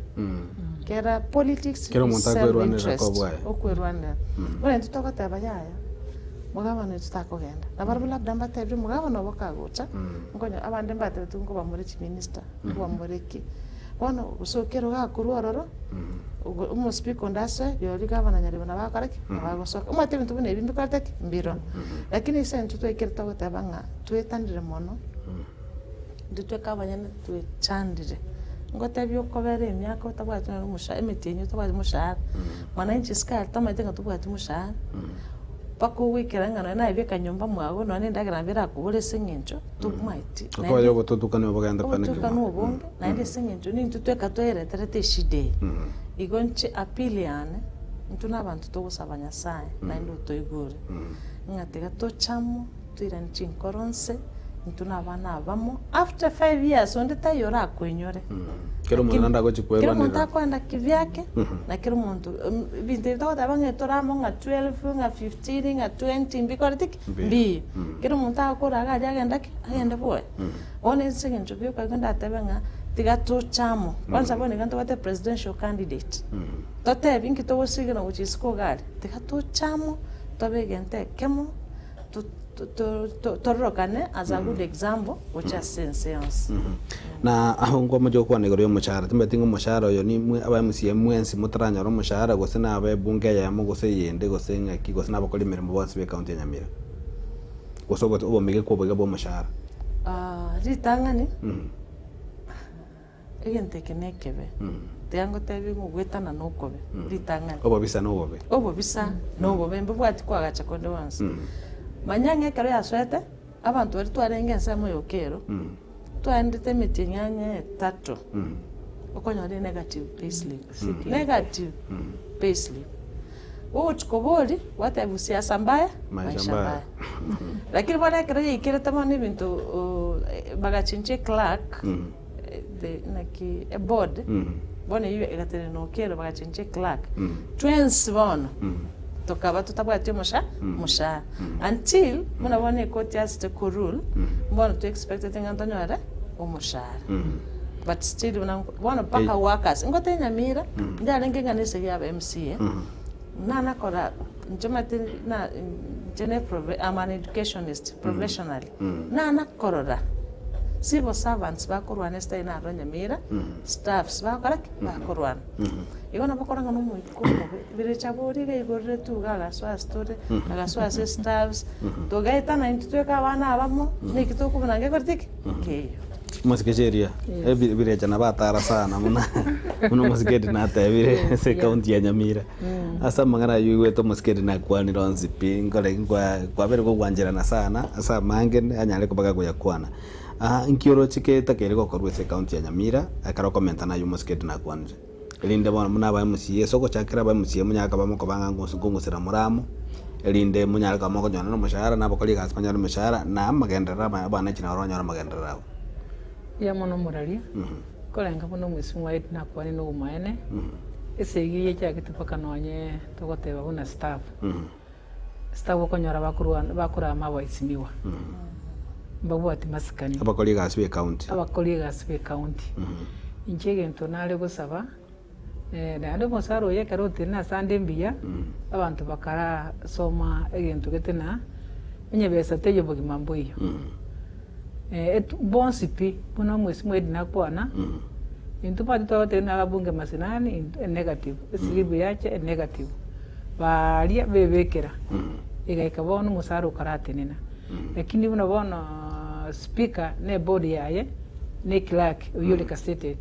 Kera politics Kera is omonto self akwerwanerera interest. kobwaye. Okwerwanerera. Bono intwe togoteba yaya, mogabana oito takogenda. Nabarabwo labda mbatebire omogabana obo kagocha, nkonya abande mbatebete nkobamore chiminister, nkobamore ki. Bono gose okero gakorwa ororo, ogo omospeaker onde asoe, rirorio gavana Nyaribo nabo agokora ki? Nabo agosoka. Omanyete ebinto buna ebi mbikorete ki? Mbiro. Lakini ase intwe twaikire togoteba ng'a twetanire mono. Intwe tweka abanyene twechandire, ngotebia okobera emiaka otabwati nonye omoshahara, emetienyi otabwati moshahara, mwananchi isiko aria tamanyete ng'a tobwati moshahara, mpaka ogoikera ng'a nonye naebeka nyomba mwago nonye na endagera nabo erakobore ase eng'encho tomaeti. Okoba Naende obotutukani obogenda kwane obotutukani kegima. obonge, naende ase eng'encho nintwe tweka twereterete eshida eye. Igo inche appeal yane, intwe na abanto togosaba Nyasaye naende otoigure, ng'a tiga toche amo. Toirane chinkoro nse, intwe nabana abamo, after 5 years onde taiyo orakoinyore. Kera omonto Lakini naende agochi kera omonto kwerwanera. akoenda kivyake, na kera omonto ebinto ebi togoteba ng'a tore amo ng'a 12, ng'a 15, ng'a 20 mbikoreti ki? Mbiyo. Mbiyo. Kera omonto agokora iga aria agenda ki? Agende bwoye. Bono ase eng'encho gioka igo ndatebe ng'a tiga toche amo. Kwanza bono iga ntobwate presidential candidate, totebi nki togosigera gochia isiko iga aria, tiga toche amo, tobe egento ekemo. Tororokane as a good example gochia ase ense yonsi. Na abwo nkomochia gokwana igoro y'omoshahara, timanyeti ng'a omoshahara oyo nimwe aba MCA mwensi motaranyora omoshahara gose na abe ebunge eyemo gose eyende gose ng'aki gose na abakori emeremo bonsi b'ecounty ya Nyamira, gose obo obomegekwa oboiga bw'omoshahara. Ritang'ani, Egento eke nekebe, tiga ngotebie ng'a ogwetana nokobe ritang'ani. Obobisa nobobe. Obobisa nobobe, mbobwati koagacha konde gwonsi. Manya ng'a ekero yasoete, abanto baria twarenge ensemo ya Okero, twaendete emetienyi ang'e etato, okonyora enegative payslip, negative payslip. Ogochia koboria, gwatebiwa siasa mbaya, Maisha maisha mbaya. mbaya. Lakini bono ekero yaikerete bono ebinto bagachinchia eclerk, the naki eboard, bono eywo egatenena Okello bagachinchia eclerk, twensi bono tokaba totabwati omosha omoshahara until buna bono ekoti asete korule, bono to expectete ng'a ntonyore omoshahara. But still buna nko bono mpaka workers, ngote Nyamira, ndiarenge ng'a nesegi ya aba MCA, nanakora inche omanyete na inche ne profe am an educationist professionally, nanakorora civil servants bakorwana esitari naroro Nyamira, staffs bagokora ki? Bakorwana. Igo nabo okora ng'a nomoika omobe, birecha boria iga igorire tu iga agasoa ase tore, agasoa ase staffs, togaetana intwe tweka abana abamo, naki tokobuna ngekoreti ki? Nkeiyo. Omosike Sheria, Yes. ebirecha nabo atara sana buna buna omosike Edna atebire Yes, ase yeah. ekaunti ya Nyamira. Ase amang'ana aywo oigwete omosike Edna akwanire onsi pi, nkore nkwa kwabeire kogwancherana sana ase amange anyare koba gakoyakwana. Nki oroche getakeire gokorwa ase ekaunti ya Nyamira ekero okomentana aywo omosike Edna akwanire? Erinde bono buna aba MCA ase ogochakera aba MCA monyare koba mokoba ng'a nkong'usera more amo, erinde monyare koba mokonyora na omoshahara na abakori egasi banyore emeshahara, na amagenderero amaya abananchi nabo banyore amagenderero abo. Mbuya mono omoraria, korenga buna omwesimiwa Edna akwane na obomaene, esegi eye echagete mpaka nonye togoteba buna staff, staff okonyora bakorwa bakorama abaesimiwa, mbabwati masikani. Abakori egasi be county. Abakori egasi be county. Inche egento nare gosaba, naende omosara oyo ekero otenene ase ande mbuya, abanto bakarasoma egento gete na onye besa teiyo obogima mboiyo. Bonsi pi, buna omwesimiwa Edna akwana, intwe mbache twagotebia buna ababunge mashinani, intwe negative, esilibu yacha negative. Baria bebekera, egaika bono omosara okaratenena. Lakini buna bono speaker ne eboard yaye, ne eclerk oyio ore gazetted,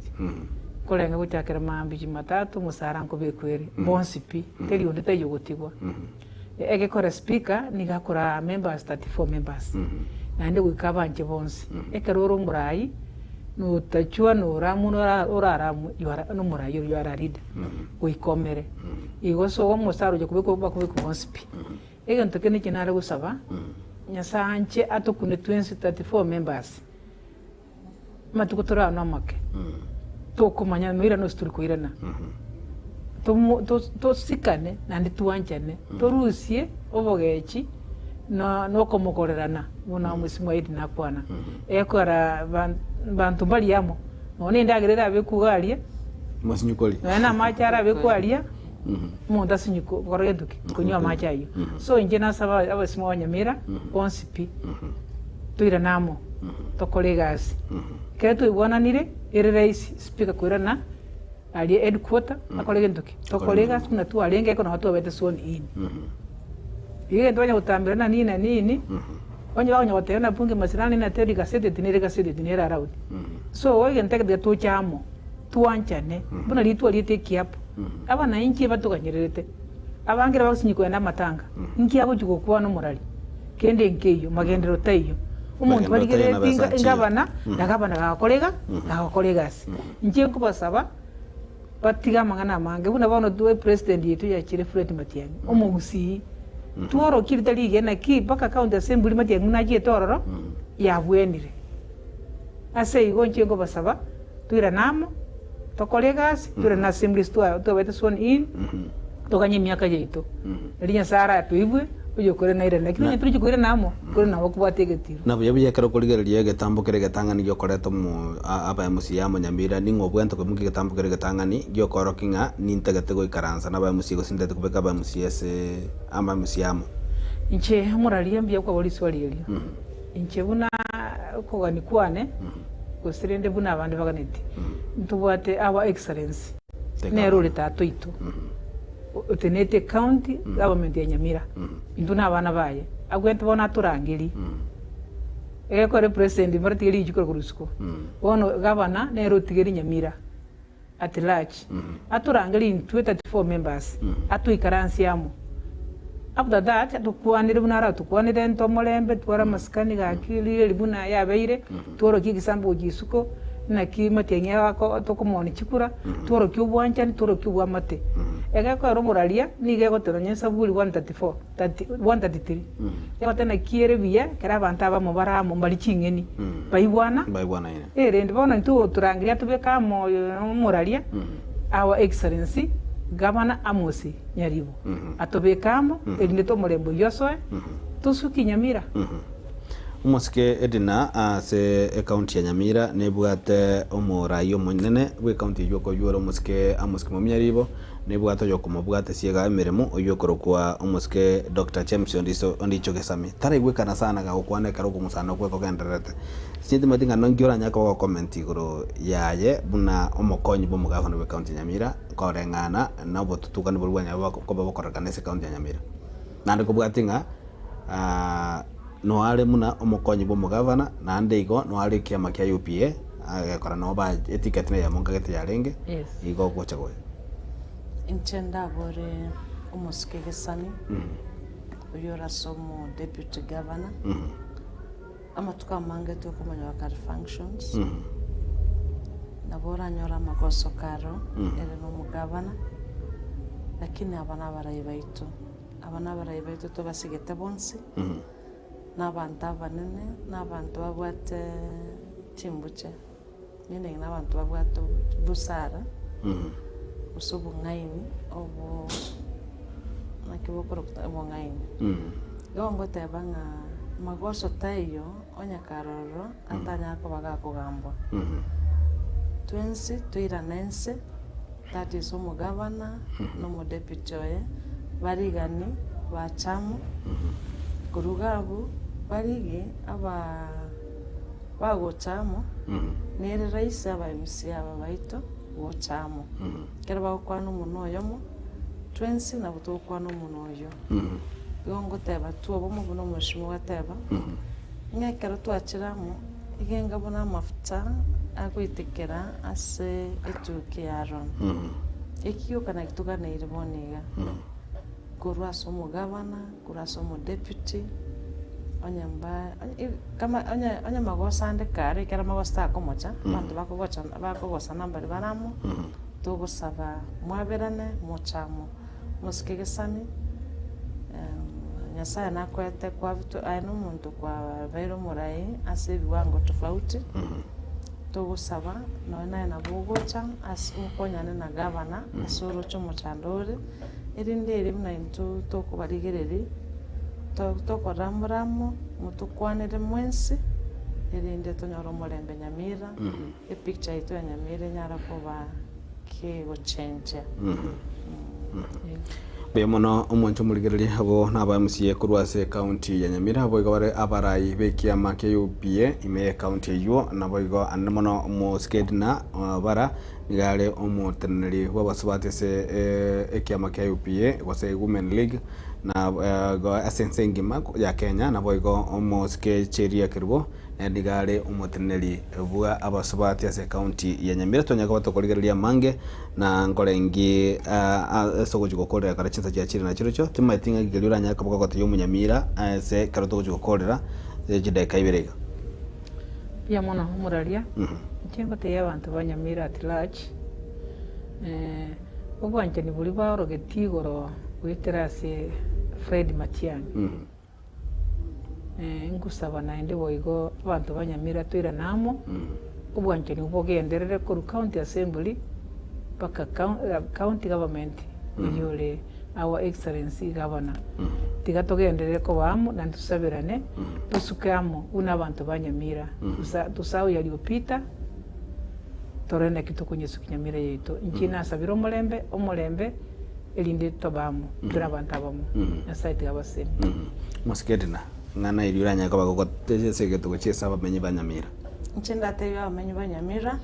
nkorenge gochakera mambia jumatatu omosara nkobekwa ere, bonsi pi, teri onde taiyo ogotigwa. Egekora speaker nigo akoraa members 34 members, naende goika abanche bonsi. Ekero ore omorai, notachwa noramwe nora oraramwe you are nomorai oria you are a leader, goika omere. Igo ase omosara ocha kobekwa bakobekwa bonsi pi. Egento kende inche nare gosaba, Nyasae anche atokune twensi 34 members, amatuko tore ano amake, tokomanya noirana gose tori koirana, tomo tos tosikane naende twanchane, torusie obogechi na na okomokorerana buna omosimo Edna nakwana, ekora ban banto mbari amo, nonya na endagera erabe iga aria, Mosinyukori. nonya na amache arabe aria. Omonto asinywe gokora gento ki? Konywa amache ayio. So inche nasaba abasimo ba Nyamira bonsi pi, toirane amo, tokore egasi. Ekero twaigwananire, ere rahisi speaker koirana aria headquarter akore gento ki? Tokore egasi buna twarenge ekero nabo twabete sworn in. Igo egento banya gotambera na nini na nini, onye bakonya goteba na bunge mashinani na teri gazetted nere gazetted nere allowed. So egento eke tiga toche amo. Twanchane, buna rituko riaito ekiapo. Abana inki batoganyererete? Abange nabagosinyia kogenda amatanga. Inki agochia gokwana omorari? Kende nkeiyo, magenderero taiyo. Omonto Magenderero taiyo na barigerereti besa nchiyo. engabana, na gabana gagokora iga, gagokora egasi. Inche nkobasaba, batige amang'ana amange, buna bono twe president yaito yachire Fred Matiang'i, omogusii. Tworokie ritari rigena ki mpaka county assembly Matiang'i buna achiete ororo, yabwenire. Ase igo inche nkobasaba, Toirane amo, tokore egasi, toirane ase embrisi twabete sworn in, toganye emiaka yaito. Erio Nyasae aratoigwe, oyokoirana airane. Lakini onye torichi koirana amo, koirana nabo okobwata egetiro. Na buya buya ekero okorigereria egetambo kere egetang'ani giokoreta omo aba MCA amo Nyamira, ning'o obwenerete koimokia egetambo kere egetang'ani giokorokia ng'a nintagete goikaransa naba MCA gose ntagete kobeka aba MCA ase aba MCA amo? Inche omoraria mbuya kwabora riswali erio. Inche buna okogania kwane, gose rende buna abande baganetie, ntobwate our Excellency, nere ore tata oito, otenenete ecounty government ya Nyamira, intwe na abana baye, agwente bono atorangerie, egekore president mbaratigerie richuko korwa isiko, bono gavana nere otigerie Nyamira at large, atorangerie intwe 34 members, atoikaransie amo. After that, atokwanere buna aratokwanere nto omorembe, tware amasikani gaki riria buna yabeire, tworokie egesambo gochia isiko, naki matiang'i ako tokomoonia chikura, tworokie obwanchani, tworokie obwamate. Egekoera oboraria, nigo egoteba nonye Zaburi 134, 30 133, egoteba naki ere buya ekero abanto abamo bare amo mbari ching'eni, baigwana, Baigwanaine. erende bono intwe otorangeria atobeke amo omoraria, Our Excellency Governor Amos Nyaribo, atobeke amo, erinde tomorembe oyio osoe, tosukie Nyamira. Omosike Edna ase ecounty ya Nyamira nebwate omorai omonene bw'ecounty eyio okoywo ore omosike Amos Kimomia Nyaribo, nebwate oyokomobwatesia iga emeremo oyio okorokwa omosike Doctor James Ondiso Ondicho Gesami. Taraigwekana sana gagokwana ekero okong'usana okwo ekogendererete. Inche timanyeti ng'a nonki oranyare koba gocomment igoro yaye buna omokonyi bw'omogavana bw'ecounty ya Nyamira koreng'ana na obotutukani boria bwanyare koba bokorekana ase ecounty ya Nyamira. Naende kobwatia ng'a noare buna omokonyi bw'omogavana, naende igo noare ekiama kia UPA Agekora nabo ba eticket neyemo nkagete yarenge, Yes. igo ogocha gocha. Inche ndabore omosike gesani, oyio ore ase omo deputy governor, amatuko amange tokomanya kare functions, nabo oranyore amagoso karo ere na omogavana, lakini aba nabarai baito, aba nabarai baito tobasigete bonsi, na abanto abanene, na abanto babwate chimbuche, meaning na abanto babwate busara, gose obong'aini obo naki bokorokwa obong'aini. Igo ngoteba ng'a magoso taiyo onye kare ororo atanyare koba gakogambwa. Twensi toirane inse, that is omogavana na omodeputy oye, barigani bache amo, korwa iga abwo barige aba bagocha amo, nere rahisi aba MCA aba baito gocha amo. Ekero bagokwana omonwa oyomo, twensi nabo togokwana omonwa oyio. Igo ngoteba tu obomo buna omweshimiwa ateba, ng'a ekero twachire amo, igenga buna amafuta agoitekera ase etuki ya Aaron. Eki gioka naki toganeire bono iga, korwa ase omogavana, korwa ase omodeputy, onye mba onye kama onye onye magoso ande kare ekero amagoso takomocha, abanto bakogocha bakogosana mbari bare amo, togosaba mwaberane moche amo. Mosike gesani, Nyasaye nakoete kwabutwe aye nomonto kwabeire omorai ase ebiwango tofauti, togosaba nonya naye nabo ogocha ase okonyane na gavana ase oroche omochando ore, erinde erio buna intwe tokobarigereria, to tokorambora amo, motokwanere mwensi, erinde tonyore omorembe Nyamira, epicture yaito ya Nyamira enyare koba kegochenchia. Mbuya mono omonche omorigereria abo naba MCA korwa ase ekaunti ya Nyamira boigo bare abarai b'ekiama kia UPA ime y'ekaunti eywo naboigo ande mono omosike Edna Obara nigo are omoteneneri bw'abasubati ase ekiama kia UPA gose Women League na igo ase ense engima ya Kenya naboigo omosike Cheria Kerubo Nere nigo are omoteneneri bwa abasubati ase ekaunti ya Nyamira. Twanyare koba tokorigereria amange na nkorengi ase ogochia gokorera kare chinsa chiachire nachirochio. Timanyeti ng'aki keria oranyare koba gogotebia omonyamira ase ekero togochia gokorera chidakika ibere iga. Mbuya mono omoraria, inche ngotebia abanto ba Nyamira at large, obwanchani boria baorogetie igoro goetera ase Fred Matiang'i. Ngosaba naende boigo abanto ba Nyamira toirane amo, obwanchani obwo bogenderere korwa county assembly mpaka county government oyio ore our excellency governor. Tiga togenderere koba amo naende tosaberane, tosuke amo buna abanto ba Nyamira. Tusahau yaliyopita, torore naki tokonyesukia Nyamira yaito. Inche nasabire omorembe, omorembe. erinde tobe amo, tore abanto abamo. Nyasae tiga abasemi. Mosike Edna, ng'ana eria oranyare koba gogotesia ase egento gochia ase abamenyi ba Nyamira. Inche ndatebie abamenyi ba Nyamira,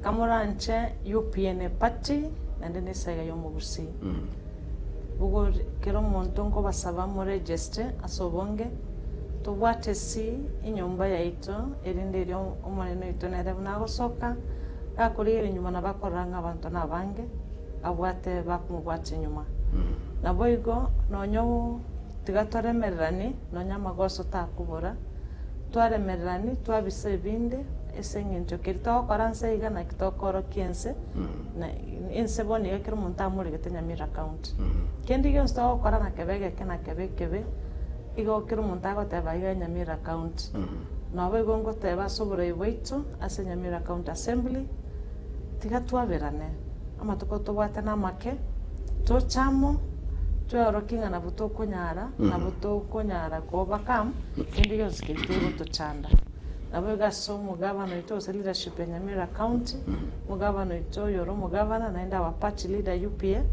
kamoranche UPN party naende na esaiga ya omogusii. Bogo kera omonto nkobasaba moregeste ase obonge, tobwate esi enyomba yaito erinde erio omonene oito nere buna agosoka, gakorigereria nyuma nabo akorora ng'a abanto nabange. abwate bakomobwatia nyuma. Naboigo nonya tiga toremereranie nonya amagoso takobora, twaremererani twabisa ebinde ase eng'encho keria togokora nse iga naki tokorokia ense, na ense bono iga kera omonto amoregete Nyamira county. Kende gionsi togokora nakebe egeke nakebe ekebe, igo kera omonto agoteba iga Nyamira county. Naboigo ngoteba ase oborai bwaito ase Nyamira county assembly, Tiga twaberane amatuko tobwate namake, toche amo, tweorokie ng'a nabo tokonyara, nabo tokonyara ko overcome kende gionsi keria kegotochanda. Naboigo ase omogabana oito gose leadership ya Nyamira county, omogabana oito oyo ore omogabana naende our party leader UPA,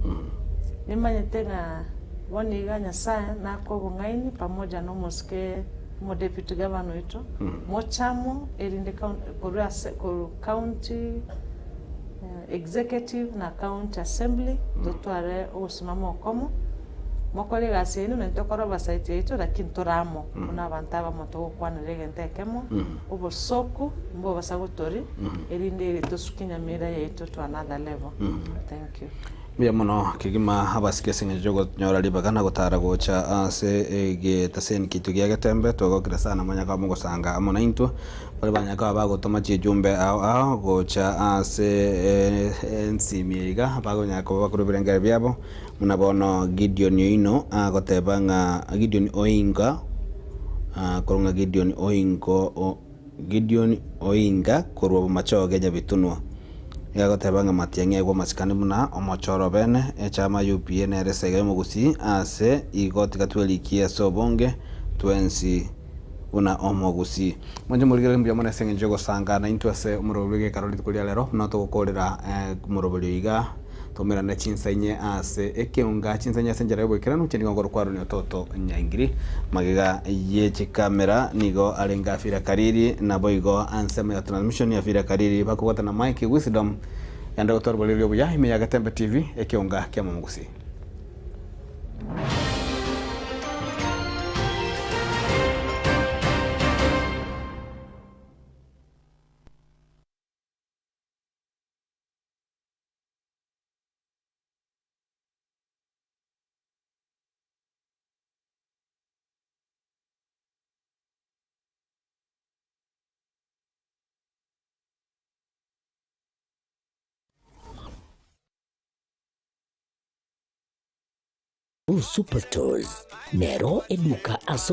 nimanyete ng'a bono iga Nyasaye nakoe obong'aini pamoja na omosike omodeputy governor oito, moche amo erinde korwa ase korwa County Executive na County Assembly totware ogosimama okomo. Mokore egasi yaino naintwe tokore oversight yaito lakini tore amo buna abanto abamo togokwanera egento ekemo, obosoku mbobasa gotori erinde ere tosuke nyamira yaito to another level. Thank you. Mbuya mono kegima abasike ase eng'encho y'okonyora ribaga na gotara gocha ase egetaseni kiaito gia Getembe. Twagokire sana mwanya koba mogosanga amo naintwe. Baria banyare koba bagotoma chijumbe ao ao gocha ase ensimi eye iga, bakonyara koba bakorwa ebirengererio biabo. Buna bono Gideoni oino agoteba ng'a Gideoni oinga, korwa ng'a Gideoni oingo Gideoni oinga korwa bomachoge nyabitunwa. Nigo agoteba ng'a matiang'i aigwe amasikani buna omochoro bene, echama y'UPA nere esegi y'omogusii ase igo tiga twerikie ase obonge twensi buna omogusii. Mwanche morigererie mbuya mono ase engencho y'ogosanga naintwe ase omoroberi bw'egekaro rituko ria rero, buna togokorera omoroberi oyo iga. Tomerane chinsa inye ase ekeonga, chinsa inye ase enchera y'oboikeranu, inche nigo ngorokwa Aroni ototo Nyaingiri. Magega ye chikamera nigo arenge Afira Kariri, naboigo ansemo ya transmission Afira Kariri bakobwatana na Mike Wisdom, genda gotwara oboreri obuya ime ya Getembe TV, ekeonga kia Momogusii. Superstores nero eduka ase.